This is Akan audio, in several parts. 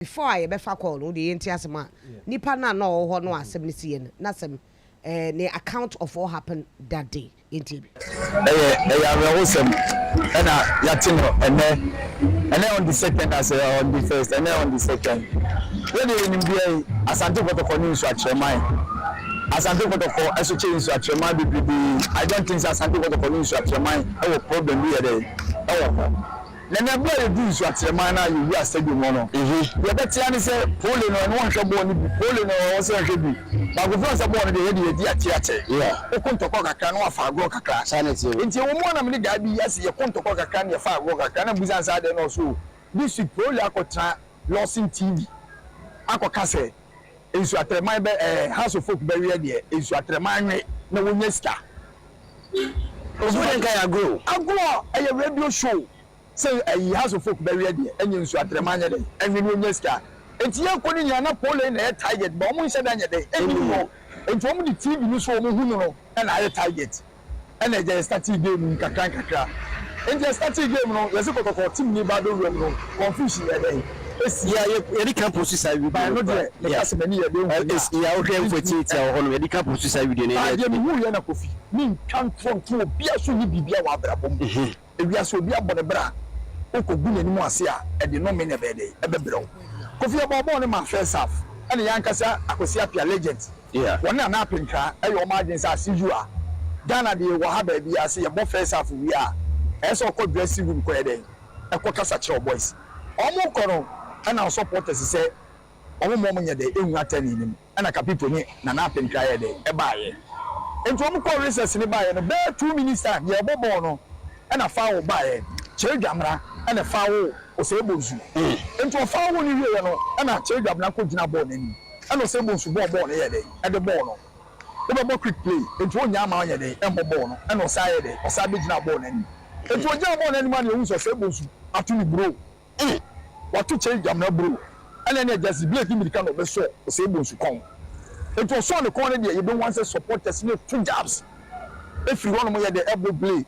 Before a yɛbɛfa call no, wode yɛnti asɛm a nipa no a na ɔwɔ hɔ no asɛm no si yɛ no n'asɛm, ne account of what happened that day, yɛntie bi. Ɛyɛ awerɛhosɛm ɛna yɛate no ɛnɛ on the second asɛ on the first, ɛnɛ on the second. Yɛde yɛnim deɛ yi, Asante Kɔtɔkɔ ne Nsuakyerɛman, Asante Kɔtɔkɔ ɛso kyɛ Nsuakyerɛman bebrebe. I don't think sɛ Asante Kɔtɔkɔ ne Nsuakyerɛman ɛwɔ problem bi yɛ dɛ ɛwɔ hɔ. Na nea bere a yɛdu Nsuakyerɛman no a yɛwura stadium hɔ no, yɛbɛtea ne sɛ pole no ɛno wɔnhwɛ bɔɔl no bi, pole no ɛwɔ sɛ nhwɛ bi baako fɛn sɛ bɔɔl no deɛ yɛde yɛdi ate akyɛ. Woko ntɔkwa kakra na wafa agorɔ kakra. Nti ɛwɔ mu a na mede guy bi ase yɛko ntɔkwa kakra na yɛfa agorɔ kakra na mbusa nsa adeɛ na ɔso this week pole akɔtena Lawson TV akɔka sɛ Nsuatrɛman bɛ Hearts of Oak bɛweɛ deɛ Nsuatrɛman nwe na wɔnya sika. So wode nka yɛ agorɔ o? Agorɔ, ɛyɛ radio show sɛ ɛyi Hearts of Oak bɛweɛ deɛ ɛnyɛ Nsuatrɛman nyɛ dɛn ɛnwe na wɔnya sika. Nti yɛkɔ no nyinaa na Pole na ɛyɛ target but wɔn nhyɛ da nyɛ dɛn ɛnnim no. Nti wɔn de TV no so wɔn hu no no ɛna ayɛ target. Ɛna agya yɛ startee game no nkakra nkakra. Nti yɛ startee game no yɛse Kɔtɔkɔ team ni ba bɛwura mu no, confusion yɛ dɛn esi. Yeah, yɛ yɛde kan post saa video no. By no deɛ meka sɛ m'ani yɛ dɛn hu ya. Yeah, wohwɛ mfo atiatia wɔ hɔ nom, yɛde kan post saa video no. By deɛ mehu yɛ na Kofi, mentwa ntorɔ nto obia so nni biribia wɔ abrabɔ mu. Ewiase obi abɔ ne bra, wokɔ gu n'anim ase a, ɛde nnome na ɛbɛyɛ dɛn? Ɛbɛbrɛ wo. Kofi yɛbɔɔ bɔɔl no maa first half, ɛna yɛn ankasa Akwasi Appiah legend, wɔne Nana Apenkra ɛyɛ wɔn adwene sɛ as usual, Ghana deɛ wɔ ha baabiara sɛ yɛbɔ first half wie a, ɛyɛ sɛ ɔkɔ dressing room kɔyɛ dɛn? Ɛkɔ kasa kyerɛ boys. Wɔn kɔ no, ɛna supporters sɛ wɔn mma wɔn nyɛ dɛn? Ɛnhu attorney no mu. Ɛna Kapito ne Nana Apenkra yɛɛ dɛn? Ɛbaeɛ. Nti wɔn kɔɔ recess no baeɛ no, bɛyɛ 2 minutes time, yɛrebɔ bɔɔl no, ɛna foul baeɛ. Kyerɛ Dwamena ɛna foul Osei Bonsu. Nti ɔfoul no wieɛ no, ɛna Kyerɛ Dwamena kɔgyina bɔɔl no anim. Ɛna Osei Bonsu bɔɔ bɔɔl no yɛɛ dɛn? Ɛde bɔɔl no. Wobɛbɔ quick play, nti ɔnnya ama ɔnyɛ dɛn? Ɛmmɔ bɔɔl no. Ɛna ɔsan yɛɛ dɛn? Ɔsan bɛgyinaa bɔɔl no anim. Nti ɔgyinaa bɔɔl no anim a na yɛhu sɛ Osei Bonsu ato ne bro. Wato Kyei Dwamena bro. Ɛna ɛne Gyasi Blake mirika na ɔbɛsɔ Osei Bonsu kɔn. Nti ɔsɔɔ ne kɔn no deɛ, yɛbɛhu ara sɛ supporters no to jabs ɛfiri hɔnom yɛ dɛ ɛbɔ play.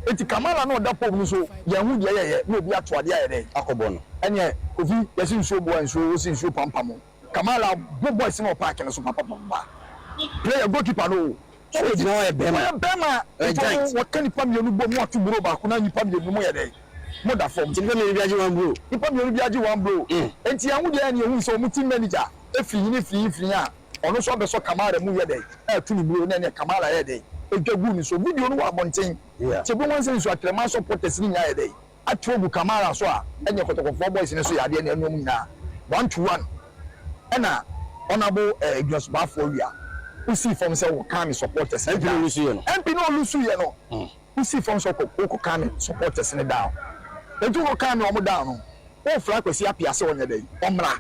Nti Kamala na ɔda pole no so, yɛnhu deɛ yɛyɛ na obi ato adeɛ ayɛ dɛn? Akɔbɔ no. Ɛneɛ Kofi yɛse nsuo boa nsuo, wose nsuo pampam o. Kamala bɔ boys no wɔ park no so papapapa. Player goalkeeper no o. Sɛ ogyina hɔ yɛ bɛrima. Ɔyɛ bɛrima. Ɔyɛ giant. Nti ɔno wɔka nipa mmienu bom na wato buro baako na nipa mmienu mo yɛ dɛn? Mo da fam. Nti nipa mmienu bi agye one blow. Nipa mmienu bi agye one blow. Nti yɛn ho deɛ ɛna yɛhu sɛ wɔn team manager efiri hini firi hini firi a ɔno nso abɛsɔ Kamara mu yɛ dɛn? Ɛɛto ne blow na ɛnɛ Kamara yɛ dɛn? Edwa gu ne so. Video no wɔ abɔnten. Nti ebi wɔn sɛ Nsuatrɛman supporters ne nyinaa yɛ dɛn? Ato agu Kamara so a ɛnyɛ Kɔtɔkɔfoɔ boys no so yɛ adeɛ na ɛnoa mu nyinaa one to one. Ɛna Honourable Aduasubafoɔ wia wosii fam sɛ wɔ kan me supporters ne MP no down. olusu yɛ no. MP no olusu yɛ no, wosii fam sɛ wokɔ wokɔ kan me supporters ne down. Enti wokɔ kan me wɔn down no, wofra Kwasi Appiah sɛ ɔnyɛ dɛn? Ɔmmra.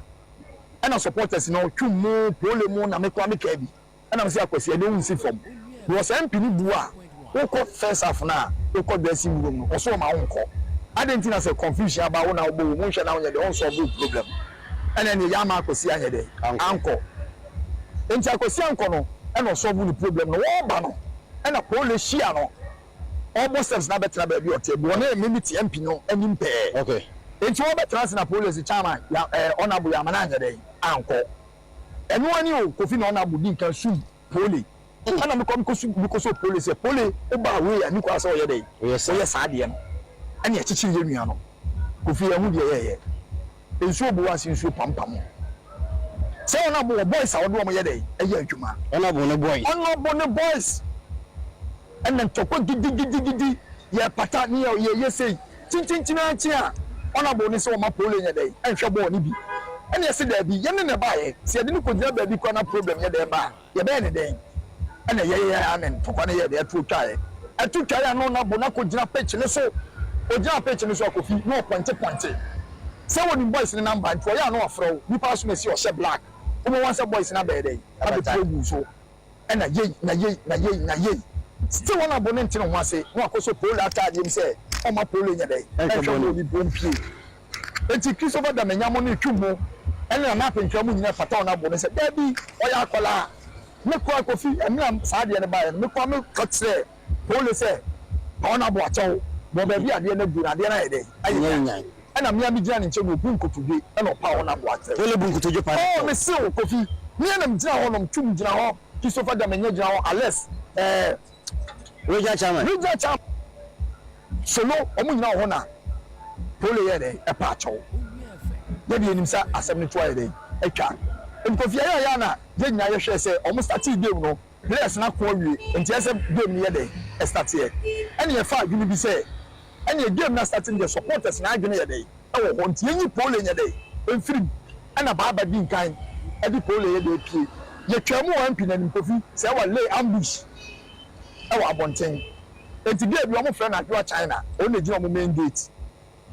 Ɛna supporters no twum mu pole mu na me koraa me kaa bi. Ɛna me sɛ Akwasi, ɛdeɛ wonsi fam because MP no bu a wokɔ first half no a wokɔ dressing room no ɔso ɔma wonkɔ. Adɛn nti na sɛ confusion aba wo na wobɔ wɔ mu nhwɛ na wonyɛ dɛ ɔnsolve wo problem? Ɛna ɛneɛ yɛ ama Akwasi anyɛ dɛ ankɔ. Nti Akwasi ankɔ no ɛna ɔsolve ne problem no. Wɔɔba no ɛna Pole hyia no ɔbɔ steps na abɛtena baabi a ɔte bi ɔne me te MP no anim pɛɛ. Nti wɔbɛtena ase na Pole se chairman ya honourable yɛ ama no anyɛ dɛn ankɔ. Ɛno ani o, Kofi na ɔna di nkan sum Pole. Ɛna mekɔ mekɔ su mekɔ so Pole sɛ Pole woba wei a ni kwan sɛ ɔyɛ dɛn ɔyɛ saa adeɛ no. Ɛna ɛkyekyere yɛ nua no. Kofi yɛn ho deɛ yɛyɛ. Nsuo bu ase nsuo pampam. Sɛ ɔna bo wɔ boys a ɔde wɔn yɛ dɛn ɛyɛ adwuma. Ɔna bo ne boys. Ɔna bo ne boys. Ɛna ntɔkwa gidigidigidi yɛ pata ne yɛ yɛ yɛ sei kyinkyinkyin ara kyi a honourable ne sɛ ɔma Pole nyɛ dɛn ɛnhwɛ bɔɔl no bi. Ɛna yɛse daabi yɛne na ɛbaeɛ sɛ yɛde no kɔgyina baabi koraa na problem yɛ dɛn ba a yɛbɛyɛ ne dɛn. Ɛna yɛyɛɛ ara ne ntɔkwa no yɛɛ dɛn ɛto twaeɛ. Ɛto twaeɛ a na honourable no akɔgyina pitch no so. Ɔgyinaa pitch no so a Kofi na ɔpɔinte pɔinte sɛ ɔnim boys no number nti ɔyɛ a na wafrɛ wo. Nipa asom asi ɔhyɛ black wobɛhu ara sɛ boys no abɛyɛ dɛn abɛtu agu wo so. Ɛna yei na yei na yei na yei. Still wɔn abo no nte ne ho ase na wakɔsɔ Pole ataadeɛ mu sɛ ɔmma Pole nyɛ dɛn? Ɛnhwɛ bɔɔl yi mpo mpue. Enti Christopher Damenyamo ne Twummo ɛne Nana Apenkra mu nyinaa fata wɔn abo no sɛ daabi, ɔyɛ akwadaa. Me koraa Kofi, mmerɛ a saa adeɛ no baeɛ no, me koraa me ka kyerɛɛ Pole sɛ pa wɔn abo akyɛ wo, bɔ baabi a adeɛ no aduru no, adeɛ no ayɛ dɛn? Ayɛ nyan. Ɛna me a me gyina ne nkyɛn na obu nkotodwe ɛna ɔpaw hɔ na aboa kyerɛ. Wole bu nkotodwe paa Oh me se wo Kofi, me a na me gyina hɔ nom, Twum gyina hɔ, Christopher Damanya gyina hɔ, Alex eh. Regional chairman. Regional chairman Solo, ɔmo nyina wɔ hɔ na Pole yɛɛ dɛn ɛpaa kyɛw. Yɛ deɛ yɛnim sɛ asɛm no to ayɛ dɛn atwa. Nti Kofi ɛyɛ a yɛ a na yɛn nyinaa yɛhwɛɛ sɛ ɔmo startee game no players no ako awie nti ɛsɛ game no yɛ dɛn ɛstarteɛ. Ɛna yɛfaa adwene bi sɛ ɛneɛ game no astarte no deɛ supporters no adwene yɛ dɛn ɛwɔ hɔ nti yɛnyi Pole nyɛ dɛn ɛmfiri mu. Ɛna Baaba di nkan ɛde Pole yɛ dɛn pie. Yɛtwaa mu wɔ MP no anim Kofi sɛ ɛwɔ lay ambush ɛwɔ abɔnten. Enti girl bi ɔmo frɛ no Adwoa China ɔno na egyina ɔmo main gate.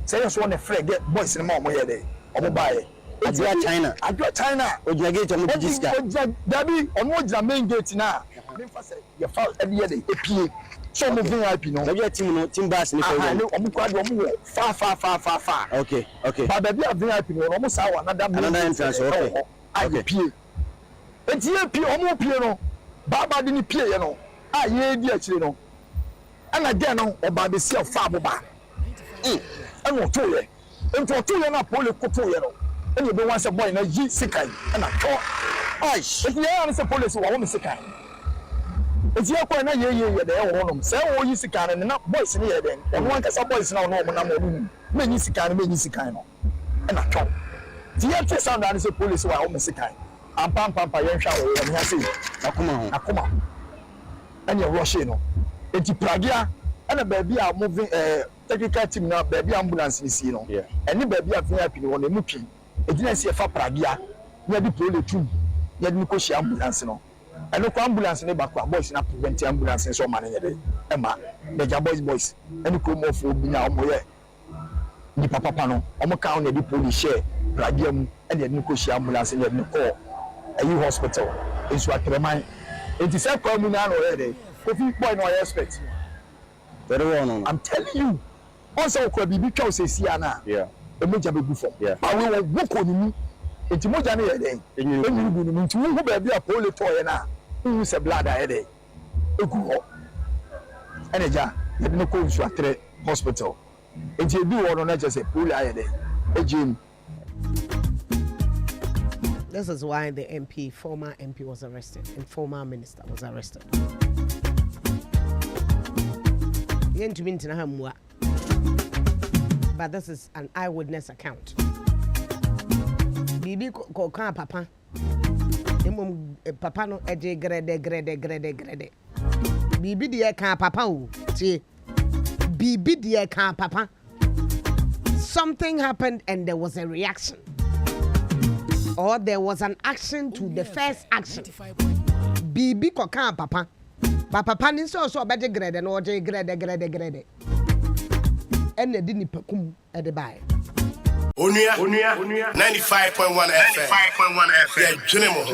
Sɛ yɛ so ɔna frɛ gɛ boys no ma ɔmo yɛ dɛ ɔmo baayɛ. Enti Adwoa China. Adwoa China. Ogyina gate ɔmo gyegye sika. Ogyina dabi ɔno ogyina main gate no a menfa sɛ yɛfa ɛde yɛ dɛ epie sɛ ɔmo VIP no. Baabi a team no team bus no kɔ Ahaa ne ɔmo koraa deɛ ɔmo wɔ far far far far far. Okay okay. But baabi a VIP no wɔ no ɔmo saa wɔ another main Another gate entrance ɛwɔ okay. hɔ a Okay. yɛpie. Enti yɛpie ɔmo pie no baaba de no pie yɛ no a yɛredi akyire no ɛna gɛɛ no ɔbaa bɛsi ɔfaa boba ɛna ɔtoeɛ nti ɔtoeɛ no a pole kotoeɛ no ɛna ɛbɛhu sɛ boy no ayi sekan ɛna twɔ Aish. nti yɛyɛ ne sɛ pole sɛ wawo me sekan nti yɛkɔɛ na yɛyɛ yɛ dɛ ɛwɔ hɔnom sɛ ɔyi sekan no ne na boys no yɛ dɛn ɔno ankasa boys no a ɔno ɔmo nam ɔno hu mɛnyi sekan no mɛnyi sekan no ɛna twɔ nti yɛte sound a ne sɛ pole sɛ wawo me sekan ampa ampa ampa yɛnhwɛ a wɔwɔ ne ha sei N'akoma ho. N'akoma ho ɛna ɛrɔhyee no eti pragea ɛna baabi a mo ve ɛɛ technical team na baabi a ambulance no sie no ɛne baabi a vip no wɔ no emu twe egyina si ɛfa pragea na yɛde pole tum na yɛde no kɔ hyia ambulance no ɛno kɔ ambulance no ba kɔ a boys na prevent ambulance no sɛ ɔma no nyɛ dɛ ɛma na gya boys boys ɛne kurom ɔfoɔ bi na ɔmo yɛ Nnipa papa no, wɔn kaa ho na yɛde Polly hyɛɛ pragea mu na yɛde no kɔhyiaa ambulance na yɛde no kɔɔ ayi hospital, Nsuatrɛman. Enti saa kwan mu no ara na ɔyɛɛ dɛn? Kofi, boy no ɔyɛ expert. Yɛde wɔɔ no no. I'm telling you, ɔn sɛ wokura biribi twa wo seesei ara no a, mogya bɛgu fam. But wei wɔwɔ kɔɔ ne mu, enti mogya no yɛɛ dɛn? Ɛnwini guu ne mu. Nti wohu baabi a Polly tɔeɛ no a, wonhu sɛ blood ayɛ dɛn? Ɛgu hɔ. Ɛna agya, yɛde no kɔɔ Nsuatrɛ hospital. Nti eduu hɔ no na kyerɛ sɛ Pole ayɛ dɛn? Agyae mu. This is why the MP, former MP was arrested and former minister was arrested. Yɛntumi ntena ha mmua. But this is an eyewitness account. Biribi kɔkaa papa. Mmom eh, papa no ɛgye grɛdɛ grɛdɛ grɛdɛ grɛdɛ. Biribi deɛ kaa papa o. Tie. Biribi deɛ kaa papa. Something happened and there was a reaction. Or there was an action to the first action. Biribi kɔkaa papa. Ba papa ne nso ɔsɛ ɔbɛgye grɛdɛ no ɔgye grɛdɛ grɛdɛ grɛdɛ. Ɛna ɛde nipa kum ɛde baeɛ. Onua 95.1 FM yɛdwene mo ho.